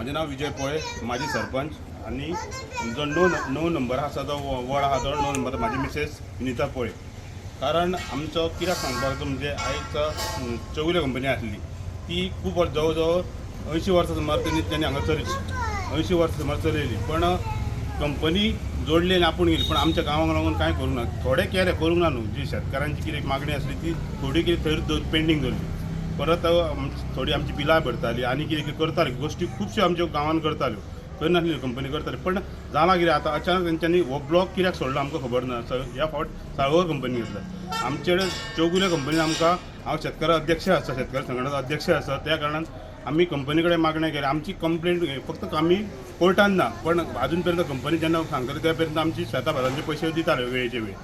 म्हजें नांव विजय पोळे, माजी सरपंच आनी जो णव नंबर आसा तो वॉर्ड आहा तो 9 नंबर. म्हाजी मिसेस विनिता पोळे. कारण आमचो कित्याक सांगपाचो म्हणजे आयज चौगुले कंपनी आसली ती खूब वर्स, जवळ जवळ 80 वर्सां सुमार तेणी हांगा चलयली, 80 वर्सां सुमार चलयली. पण कंपनी जोडली आनी आपूण गेली, पण आमच्या गांवांक लागून कांय करूंक ना. थोडें केलें, करूंक ना न्हू. जी शेतकारांची कितें मागणी आसली ती थोडी कितें थंय पेंडींग दवरली. परत थोडी आमची बिलां भरताली आनी कितें कितें करताली, गोश्टी खुबश्यो आमच्या गांवांत करताल्यो, करनासली, कंपनी करताली. पण जालां कितें, आतां अचानक तेंच्यांनी हो ब्लॉक कित्याक सोडलो आमकां खबर ना. ह्या फावट साळगांव कंपनी घेतला, आमचे चौगुले कंपनीन आमकां. हांव शेतकार अध्यक्ष आसा, शेतकार संघटनाचो अध्यक्ष आसा. त्या कारणान आमी कंपनी कडेन मागणें केलें. आमची कंप्लेंट फक्त आमी कोर्टान ना, पण अजून पर्यंत कंपनी जेन्ना सांगताली त्या पर्यंत आमची शेतां भातांचे पयशे दिताले वेळेचे वेळ.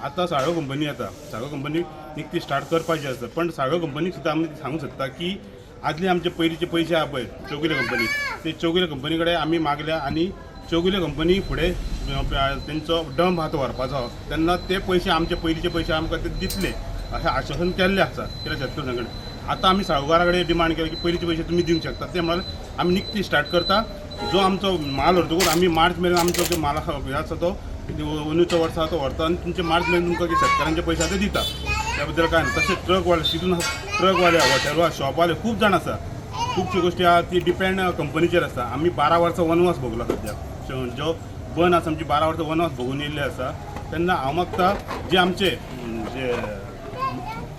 आतां साळगांव कंपनी येता, साळगांव कंपनी निकती स्टार्ट करपाची आसा. पण साळगांव कंपनीक सुद्दां आमी सांगूंक सोदता की आदले आमचे पयलींचे पयशे आहा पळय चौगुले कंपनी, ते चौगुले कंपनी कडेन आमी मागल्या आनी चौगुले कंपनी फुडें तेंचो डंप आहा तो व्हरपाचो तेन्ना ते पयशे, आमचे पयलींचे पयशे आमकां ते दितले अशें आश्वासन केल्लें आसा. कित्याक शेतकरी संघटना आतां आमी साळगांवकारा कडेन डिमांड केली की पयलींचे पयशे तुमी दिवंक शकता. ते म्हळ्यार आमी निकती स्टार्ट करता, जो आमचो माल व्हरतकूच आमी मार्च मेरेन आमचो जो माल आहा, हे आसा तो अंदूच्या वर्सा तो व्हरता आनी तुमचे मार्च मेरेन तुमकां शेतकारांचे पयशे आहा ते दिता. त्या बद्दल कांय ना. तशें ट्रकवाले तितून, ट्रकवाले, हॉटेलवाले, शॉपवाले खूब जाण आसा. खुबश्यो गोश्टी आहा ती डिपेंड कंपनीचेर आसता. आमी 12 वर्सां वनवास भोगला. सद्या जो बंद आसा आमची, 12 वर्सां वनवास भोगून येयल्ले आसा. तेन्ना हांव मागता, जे आमचे जे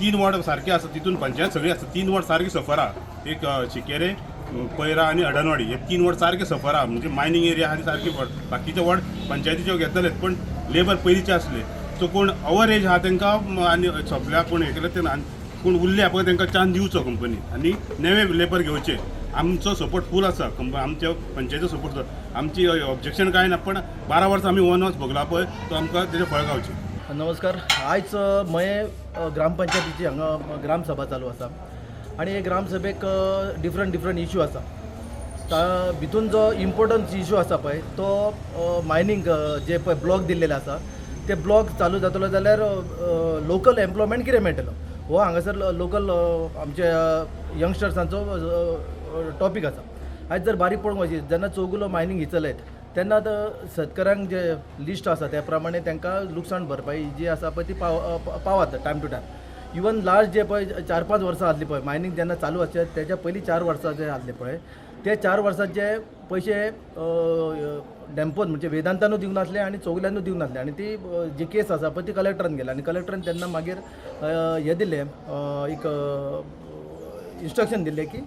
3 वॉर्ड सारके आसा, तितून पंचायत सगळी आसा, 3 वॉर्ड सारके सफर आहा. एक शिकेरे, पैरा आनी अडनवाडी हे 3 वॉर्ड सारके सफर आहा. म्हणजे मायनींग एरिया आहा ती सारकी वॉर्ड. बाकीचे वॉर्ड पंचायतीचे घेतलेत, पण लेबर पयलींचे आसले. सो कोण ओवर एज आहा तांकां आनी सगळ्याक कोण हें केलें ते कोण उरले पळय तांकां चान्स दिवचो कंपनी आनी नवे लेबर घेवचे. आमचो सपोर्ट फूल आसा, आमच्या पंचायतीचो सपोर्ट आसा. आमची ऑब्जेक्शन कांय ना, पण 12 वर्सां आमी वनवास भोगला पळय तो आमकां तेजें फळ गावचें. नमस्कार. आयज मये ग्रामपंचायतीची हांगा ग्रामसभा चालू आसा आनी हे ग्रामसभेक डिफरंट डिफरंट इशू आसा. भितून जो इम्पोर्टंट इशू आसा पळय तो मायनींग, जे पळय ब्लॉक दिल्लेले आसा, ते ब्लॉक चालू जातलो जाल्यार लोकल एम्प्लॉयमेंट कितें मेळटलो, हो हांगासर लोकल आमच्या यंगस्टर्सांचो टॉपीक आसा. आयज जर बारीक पळोवंक वचीत, जेन्ना चौगुलो मायनींग ही चलयत तेन्ना आतां शेतकऱ्यांक जे लिस्ट आसा त्या प्रमाणे तांकां लुकसाण भरपाई जी आसा पळय ती पावत time to time. Even last जे पळय 4-5 वर्सां आसली पळय, मायनींग जेन्ना चालू आसचे तेच्या पयलीं 4 वर्सां जे आसले पळय, ते 4 वर्सांचे पयशे डेम्पोन म्हणजे वेदांतानूय दिवंक नासले आनी चौगुल्यानूय दिवंक नासले. आनी ती जी केस आसा पळय ती कलेक्टरान गेली आनी कलेक्टरान तेन्ना मागीर हें दिलें, एक इन्स्ट्रक्शन दिल्लें की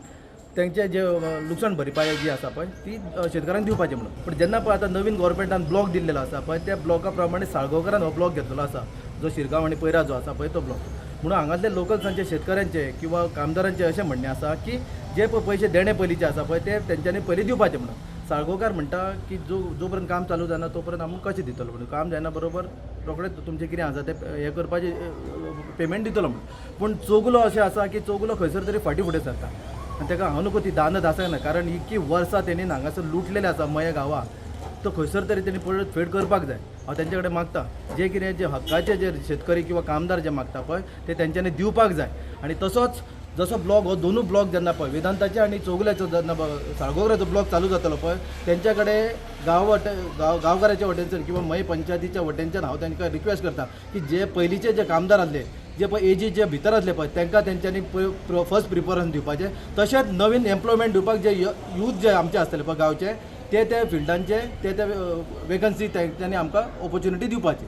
तेंचे जे लुकसाण भरपाई जी आसा पळय ती शेतकारांक दिवपाची म्हणून. पूण जेन्ना पळय आतां नवीन गोवोरमेंटान ब्लॉक दिल्लेलो आसा पळय, त्या ब्लॉका प्रमाणे साळगांवकारान हो ब्लॉक घेतलेलो आसा, जो शिरगांव आनी पैरा जो आसा पळय तो ब्लॉक. म्हणून हांगासले लोकल्सांचे, शेतकऱ्यांचे किंवा कामदारांचे अशें म्हणणें आसा की जे पळय पयशे देणे पयलींचे आसा पळय ते तेंच्यांनी पयलीं दिवपाचे म्हणून. साळगांवकार म्हणटा की जो जो पर्यंत काम चालू जायना तो पर्यंत आमी कशें दितलो म्हणून. काम जायना बरोबर रोखडेच तुमचें कितें आसा तें हें करपाचें, पेमेंट दितलो म्हणून. पूण चौगुलो अशें आसा की चौगुलो खंयसर तरी फाटीं फुडें सरता आनी ताका हांव नको ती दानत आसना, कारण इतकी वर्सां तेणी हांगासर लुटलेलें आसा मये गांवाक, तो खंयसर तरी तेणी परत फेड करपाक जाय. हांव तेंचे कडेन मागता, जे कितें जे हक्काचे जे शेतकरी किंवा कामदार जे मागता पळय ते तेंच्यांनी दिवपाक जाय. आनी तसोच जसो ब्लॉक हो दोनूय ब्लॉक जेन्ना पळय वेदांताचे आनी चौगुल्याचो जेन्ना साळगांवकाराचो ब्लॉक चालू जातलो पळय, तेंच्या कडेन गांव वटे गांव गांवकाराच्या वटेनच्यान किंवा मये पंचायतीच्या वटेनच्यान हांव तांकां रिक्वेस्ट करता की जे पयलींचे जे कामदार आसले, जे पळय एजीचे भितर आसले पळय, तांकां तेंच्यांनी फर्स्ट प्रिफरन्स दिवपाचें. तशेंच नवीन एम्प्लॉयमेंट दिवपाक जे यूथ जे आमचे आसतले पळय गांवचे, ते ते फिल्डांचे ते ते वेकन्सी तेंच्यांनी आमकां ऑपॉर्च्युनिटी दिवपाची.